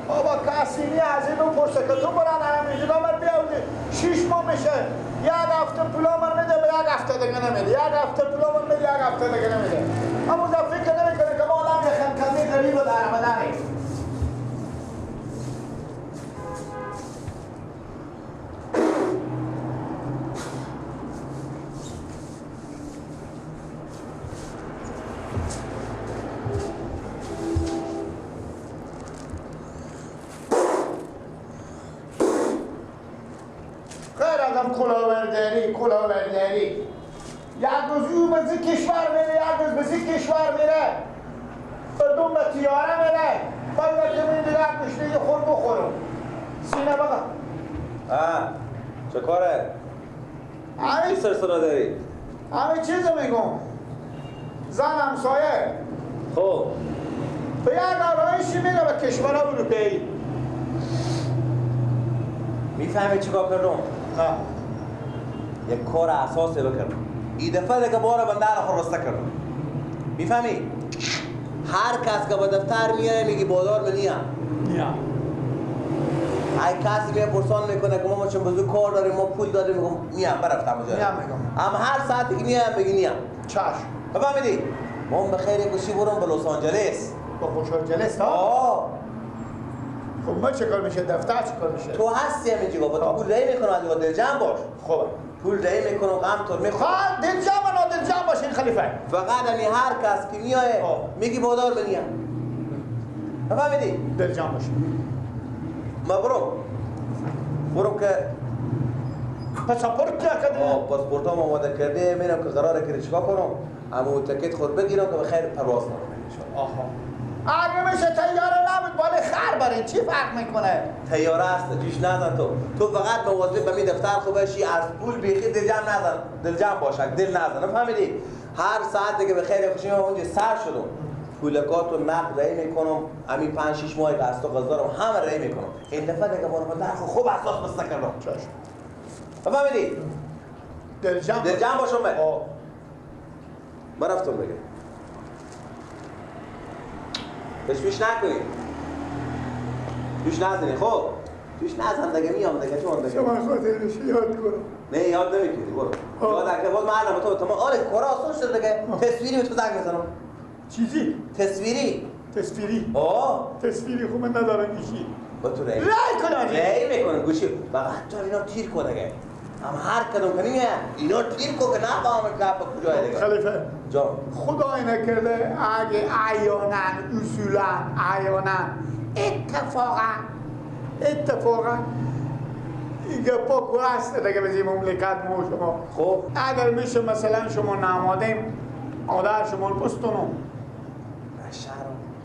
بابا کسی نی از این بپرسه که تو برادرم اینجا من بیاوردی 6 ماه میشه یک هفته پولا من میده به یک هفته دیگه نمیده، یک هفته پولا من میده یک هفته دیگه نمیده. اما فکر نمیکنه که ما آدم یه خمکمی غریب و درآمدنیم. کلاورداری یک روز او به کشور میره، یک روز به کشور میره، مردم به تیاره میره، باید که من دیگه گوشت خور بخورم سینه بگم. چه کاره؟ همین سر صدا داری؟ همه چیز میگم. زن همسایه خب به یک آرایشی میره به کشور اروپایی. میفهمی چیکار کردم؟ نه. یک کار اساسی بکردم. این دفعه دیگه بار بنده رو خلاصه کردم. میفهمی؟ هر کس که با دفتر میاره میگی بازار من نیم. نیم. هر کسی میاد پرسان میکنه که ما چون بزرگ کار داریم، ما پول داریم، میگم نیم برفتم اونجا. نیم میگم. اما هر ساعتی که نیم بگی نیم. چشم. بفهمیدی؟ ما بخیر گوشی برم به لس آنجلس. با خوش آنجلس ها؟ خب ما چه کار میشه؟ دفتر چه کار میشه؟ تو هستی همینجا با تو پول رای میکنم، از دل جمع باش. خب پول رای میکنم، غم تو میخورم. خب دل جمع نه دل جمع باش این خلیفه. فقط همین هر کس که میایه میگی بادار منیم. فهمیدی؟ دل جمع باش. ما برم که پاسپورت کرده. پاسپورت هم آماده کرده، میرم که قراره که چیکار کنم؟ اما تکت خود بگیرم که بخیر پرواز کنم. آها. اگه میشه تیاره نبود بالا خر برین چی فرق میکنه؟ تیاره است جیش نزن تو فقط مواظب به می دفتر خوب باشی، از پول بیخی دل جمع نزن، دل جمع باش، دل نزن. فهمیدی؟ هر ساعت که به خیر خوشی من اونجا سر شدم پولکاتو نقد رای میکنم، همین 5 6 ماه که از تو قرض دارم همه رای میکنم. این دفعه دیگه بارو در خوب اساس بسته کردم. چشم. فهمیدی؟ دل جمع دل جمع باشم. من رفتم بگم تشویش نکنی، توش نزنی. خب توش نزن دیگه، میام دیگه. چون دیگه شما خاطرش یاد کنم. نه یاد نمیکنی، برو یاد اگه باز معلم تو تمام. آره کار آسان شد دیگه. تصویری به تو زنگ میزنم. چیزی؟ تصویری. تصویری؟ آه تصویری. خب من ندارم گوشی. با تو رای رای کنم، رای میکنم گوشی. فقط تو اینا تیر کن دیگه. هم هر کدوم کنی اینا تیر کو که نفهمم که کجای دیگه. خلیفه جان خدای نکرده اگه احیانا اصولا احیانا اتفاقا این گپا که هست دیگه به مملکت ما شما. خب اگر میشه مثلا شما نمادیم مادر شما رو پستونم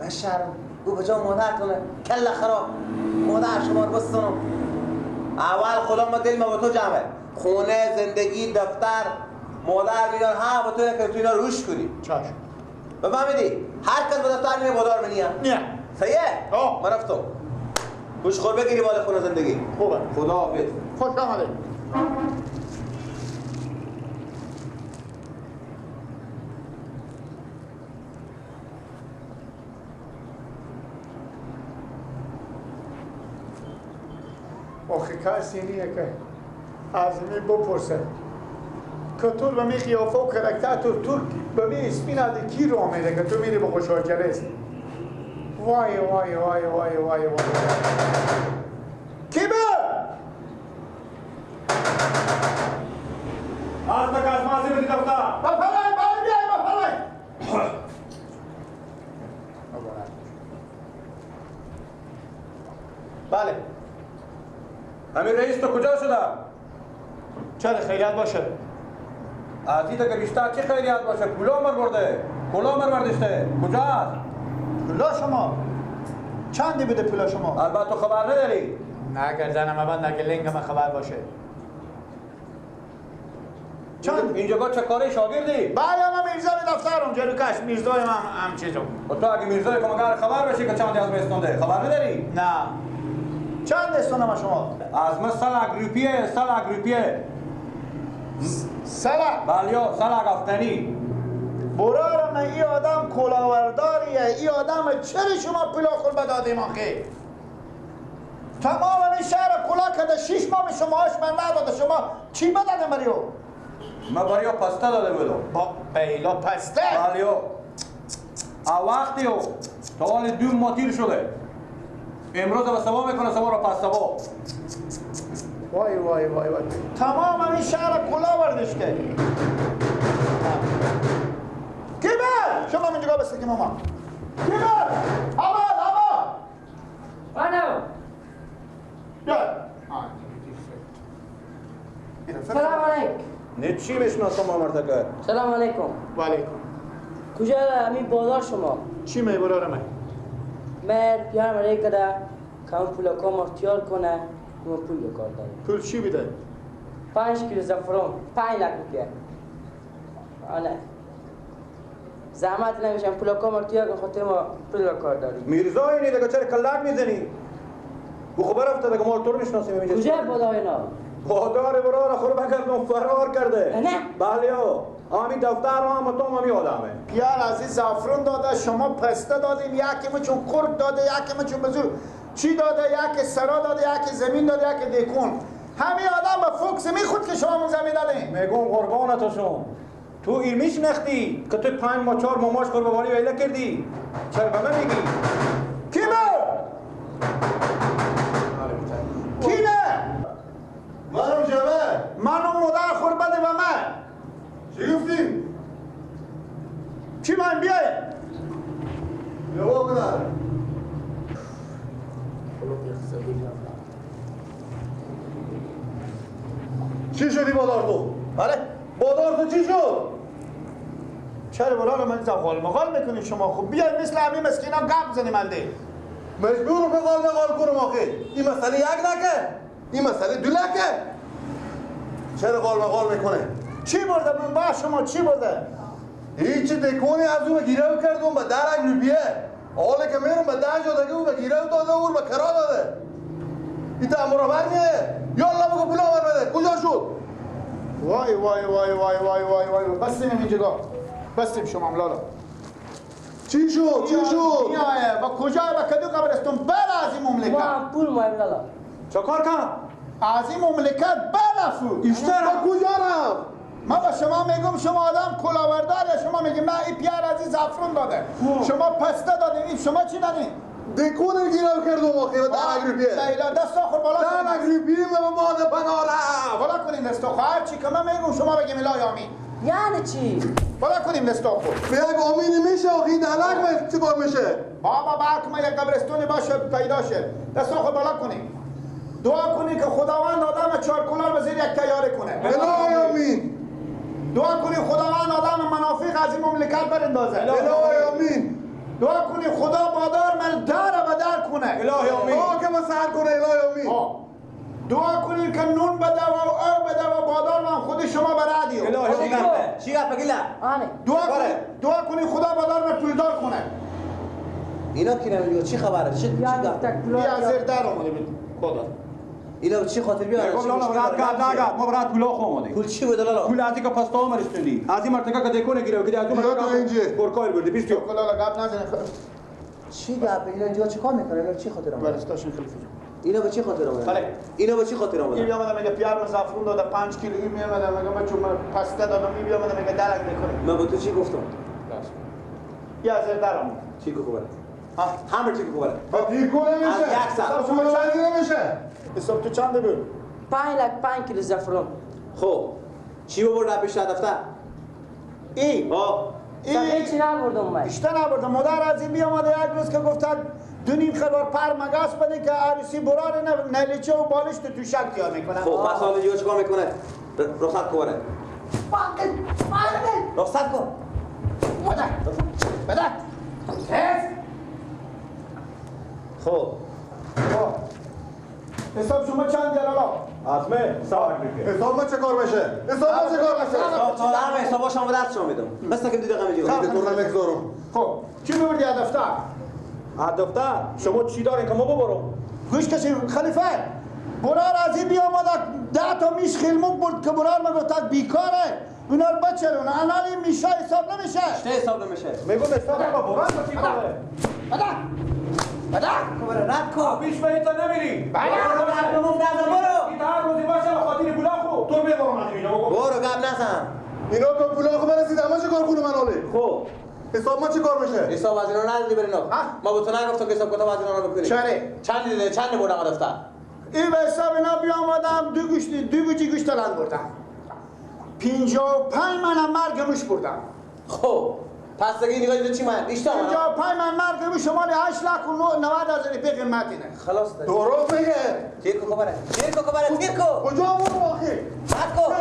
بشرم او به جا مادرتونه کل خراب مادر شما رو بستونم. اول خدا ما دل ما با تو جمعه، خونه، زندگی، دفتر، مادر میدان همه با تو که تو اینا روش کنی. چشم. بفهمیدی؟ هر کس با دفتر میره بادار منیم. نه. صحیحه؟ من رفتم. گوش خور بگیری بالا خونه زندگی. خوبه. خدا حافظ. خوش آمدید. آخه کسی نیه که از می بپرسه که تو به می قیافه و کرکتر تو به می اسمی نده کی رو آمده که تو میری به خوشاجلس. وای وای وای وای وای وای کی به؟ از تک از مازی بدی دفتر بفرمایید بیای بفرمایید. بله امیر رئیس تو کجا شده؟ چرا خیریت باشه؟ از این که بیشتر چه خیریت باشه؟ پولا مر برده، کلا مر برداشته. کجا است؟ پولا شما چندی بده پولا شما؟ البته تو خبر نداری؟ نه گردنم من نگه لنگم خبر باشه. چند؟ اینجا چه کاری شاگردی؟ بله من میرزای دفترم جلوکش میرزای من هم چیزم. و تو اگه میرزای که مگر خبر بشی که چندی از من خبر نداری؟ نه. چند استونم شما؟ از من سلک روپیه، سلک روپیه. سلک؟ بله سلک افتنی. برارم ای آدم کلاورداریه، ای آدم چرا شما پولا خود بدادیم آخه؟ تمام این شهر کلا کرده 6 ماه شما هاش من نداده. شما چی بدنم بریو؟ من برای پسته داده بودم. با بیلا پسته؟ بله. وقتی او تا حال 2 ماه تیر شده. امروز به سوا میکنه سوا را پس سوا. وای وای وای وای تمام این شهر کلا بردش کرد. کی بر؟ شما اینجا بسته که ماما. کی بر؟ آوا آوا. منم. بیا. سلام علیکم. نه چی میشناسم مرتکه؟ سلام علیکم. و علیکم. کجا همین بازار شما؟ چی میبرارم من؟ مر پیار مری کده کم پول کم اختیار کنه ما پول کار داریم. پول چی بده؟ 5 کیلو زعفران 5 لک روپیه. آره زحمت نمیشم پول کم اختیار کن خاطر ما پول کار داریم. میرزا اینی دیگه چرا کلک میزنی؟ او خبر افتاده که ما تو رو میشناسیم اینجا. کجا بادار اینا؟ بادار برار خور بکردم فرار کرده. نه؟ بله همین دفتر هم تو هم آدمه. پیار عزیز زعفران داده شما پسته دادین یکی چون کرد داده یکی چون بزرگ چی داده یکی سرا داده یکی زمین داده یکی دیکون. همین آدم با فوکس میخورد که شما زمین دادین. میگم قربانت شم تو ایر میشنختی که تو 5 ماه 4 ماه ماش قربانی ویله کردی چرا به من میگی؟ کی بر؟ کی نه؟ منم جمع منم مادر خور بده به من. چی گفتی؟ چی من بیای؟ بیا کنار. چی شدی بادار تو؟ بله؟ بادار تو چی شد؟ چرا برای من زغال مغال میکنی شما؟ خب بیای مثل همین مسکینا گپ زنی منده. مجبورم به غال مغال کنم آخه. این مسئله 1 لکه، این مسئله 2 لکه. چرا غال مغال میکنه؟ چی برده من با شما چی برده؟ هیچی دکونی از اون گیره کردم به 10 لک روپیه. حالا که میرم به 10 جا دیگه او به گیره داده او به کرا داده. این تا مرابر میه. یالا بگو پول آور بده. کجا شد؟ وای وای وای وای وای وای وای بستیم اینجا. بستیم شما لالا. چی شد؟ چی شد؟ میایه با کجا با کدو قبرستون بر از این مملکت. ما پول مهم لالا. چکار کنم؟ از این مملکت برفو. بیشتر با کجا رفت؟ ما با شما میگم شما آدم کلاهبرداره، شما میگیم نه این پیار از این زعفران داده. شما پسته دادین، این شما چی دادین؟ دکون گیرم کردم آخه به 10 لک روپیه. لیلا دست آخر بالا 10 لک روپیه من باد پناه رفت. بالا کنین دست آخر. هر چی که من میگم شما بگیم الهی آمین. یعنی چی؟ بالا کنیم دست آخر. میگم آمین میشه آخه 10 لک من چیکار میشه؟ بابا برک ما یک قبرستونی باشه پیدا شه. دست آخر بالا کنیم. دعا کنی که خداوند آدم 4 کلاه به زیر یک تیاره کنه. الهی آمین. دعا کنی خداوند آدم منافق از این مملکت براندازه. الهی آمین. دعا کنی خدا بادار من در به در کنه. الهی آمین. آه که من سر کنه. الهی آمین. دعا کنی که نون بده و آب بده و بادار من خود شما برادیو. الهی آمین. چی گپ گیلا؟ دعا کنی خدا بادار من پولدار کنه. اینا کی نمیگه چی خبره؟ چی گپ؟ بیا زیر در اومده بود خدا. اینا چی خاطر بیاره؟ میگم لالا برات گپ نگپ ما برات پولا خو اومدیم. پول چی بود لالا؟ پول از اینکه پستا مرستوندی. از این مرتکه که دکونه گیره که از اون مرتکه کورکار بردی پیش تو. لالا گپ نزن. چی گپ اینا اینجا چیکار میکنه؟ اینا چی خاطر اومده؟ برستاشون خلیفه جان. اینا به چی خاطر اومده؟ بله. اینا به چی خاطر اومده؟ این میامد میگه پیار زعفران داده 5 کیلو، این میامد میگه من چون پسته دادم، این میامد میگه درک میکنه. من با تو چی گفتم؟ یا زیر در اومد. چی گفت برات؟ همه چی گفت برات. دیکونه میشه. یک سال نمیشه. حساب تو چند بود؟ 5 لک 5 کیلو زعفران. خب چی ببرد پیش دفتر؟ ای ها ای چی نبردم من؟ بیشتر نبردم. مادر از این بیامده یک روز که گفتن 2.5 خروار پر مگس بده که عروسی برار نلیچه و بالش تو توشک تیار میکنه. خب پس حالا اینجا چیکار میکنه؟ رخصت کن. رخصت کن. بده بده. خب حساب شما چند لالا؟ ازمه 100 روپیه. حساب ما چه کار میشه؟ حساب ما چه کار میشه؟ حساب تا همه حسابا شما دست شما میدم. مثل که دیدم اینجا. تو رو نمیگذارم. خب چی میبردی از دفتر؟ از دفتر شما چی دارین که ما ببرم؟ گوش کشی خلیفه. برار از این بیامد 10 تا میش خیلموک برد که برار ما گفت بیکاره. اونا رو بچرون. الان این میشا حساب نمیشه. چه حساب نمیشه؟ میگم حساب با برار چی کاره؟ بده. بله رد کن. پیش به تا نمیری. بله رد کن نزن برو. این هر روزی باشه به خاطر پولاخو تو میبرم از اینجا. برو گپ نزن. اینا به پولاخو برسید اما چه کار کنم من حالی؟ خب حساب ما چه کار میشه؟ حساب از اینا ندادی برینا. ما به تو نگفتم که حساب کتاب از اینا رو بکنی. چرا؟ چند دیده چند بردم دفتر؟ این به حساب اینا بیامدم دو گوشت دو بوجی گوشت لند بردم. 55 منم مرگ موش بردم. خب پس دیگه نگاه چی من؟ بیشتر 55 من مرگ موش مال 8,90,000 روپیه قیمت اینه. خلاص درست میگه. تیر کو خبره. تیر کو خبره. تیر کو. کجا برو آخه؟ رد کو.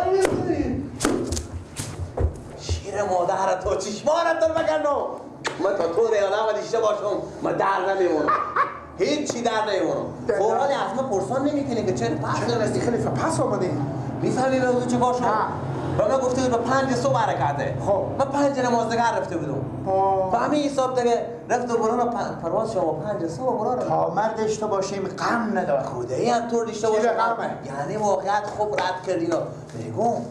شیر مادر تو چشمانم تو بگردم. من تا تو ریاض دیشته باشم من در نمیمونم. هیچی در نمیمونم. فوراً از ما پرسان نمیکنی که چرا پس نرسیدی؟ خلیفه پس آمدی. میفهمی به تو چه کار شد؟ به من گفته بود به 5 صبح حرکته. خب من 5 نماز دیگه رفته بودم. به همین حساب دیگه رفت و برو پرواز شما 5 صبح برو. تا مرد داشته باشیم غم نداره. خدایی هم طور داشته باشه. یعنی واقعیت خوب رد کردی اینا. میگم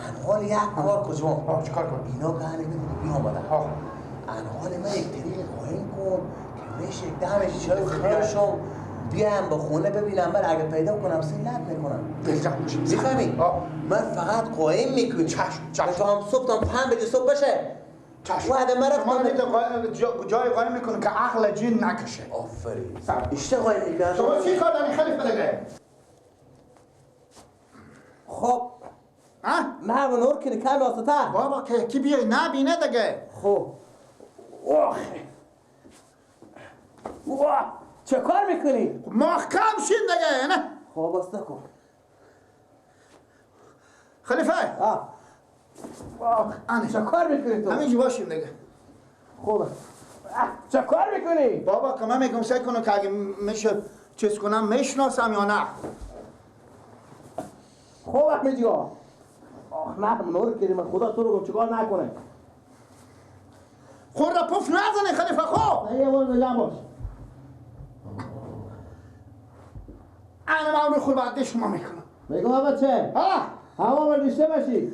انحال یک کار کجا؟ چیکار کن؟ اینا که هنی میدونی بیامدن. انحال من یک طریق قایم کن که میشه دمش چای خیرشم بیام به خونه ببینم من اگه پیدا کنم سلت میکنم. میفهمی؟ من فقط قایم میکنی. چشم چشم. تو هم صبح تا 5 بجه صبح بشه. چشم. وعده من رفتم جای قایم میکنه که عقل جن نکشه. آفرین. اشته قایم میکنه. شما چی کار داری خلیفه دیگه؟ خب نه و نور کنی کم واسطه. بابا که کی بیای نبینه دیگه. خب آخ واه چه کار میکنی؟ محکم شین دیگه نه؟ خب واسطه کن خلیفه. آه چه کار میکنی تو؟ همینجا باشیم دیگه. خوبه. چه کار میکنی؟ بابا که من میگم سعی کنم که اگه میشه چیز کنم میشناسم یا نه. خوب همینجا. آخ نه نور کردی من خدا تو رو گم چیکار نکنه. خورده پف نزنه خلیفه. خب نه یه بار نگم باش. انا من خود بعد شما میکنم. میگم بچه هوا برداشته باشی.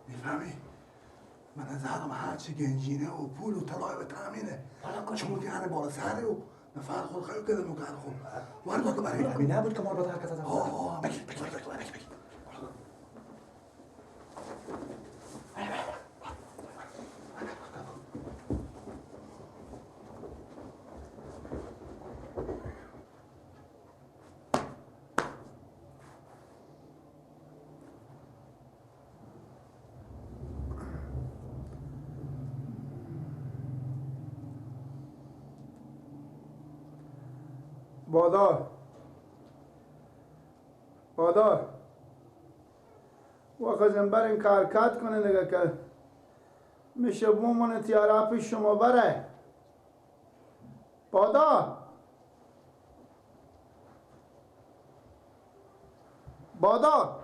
میفهمی؟ من از هرم هرچی گنجینه و پول و طلای و تامینه چون که هنه بالا سره و نفر خود خیلی کردم و کار خود وارد که برای همین نبود که ما رو به حرکت زدم. بگیر بگیر بگیر بگیر. بادار بادار واخذم بر این حرکت کنه دیگه که میشه بومونه تیاره پیش شما بره. بادار بادار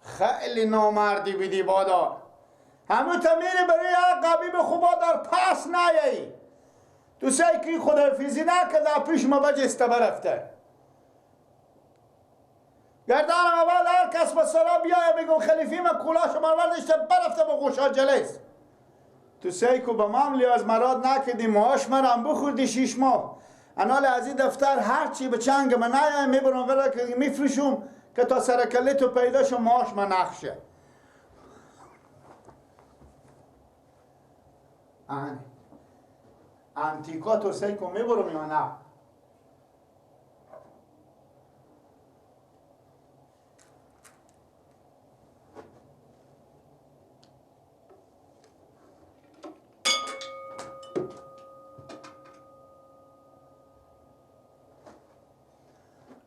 خیلی نامردی بیدی بادار. همون تا میری برای یک قبیب خوبا در پس نیایی. تو سعی که خدافیزی نکرده پیش ما بجسته برفته. گردانم اول هر کس به سرا بیایه بگم خلیفی من کلاش مروردشته برفته با گوشا جلیس. تو سعی که به ما لیاز مراد نکردی معاش مرم بخوردی 6 ماه. انال از این دفتر هرچی به چنگ من نیایه میبرم غیره که میفروشم که تا سرکله تو پیدا شو معاش من نخشه. آنی انتیکا تو سعی کن میبرم یا نه؟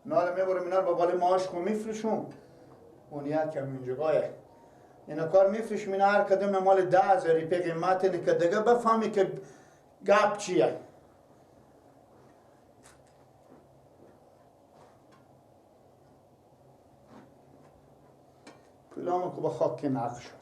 نال میبرم اینا رو با بالای معاش خو میفروشم. اون یک کم اینجا اینا کار میفروشم، اینا هر کدوم مال 10,000 روپیه قیمت اینه که دیگه بفهمی که گپ چیه. پولامو که با خاک نقش شد.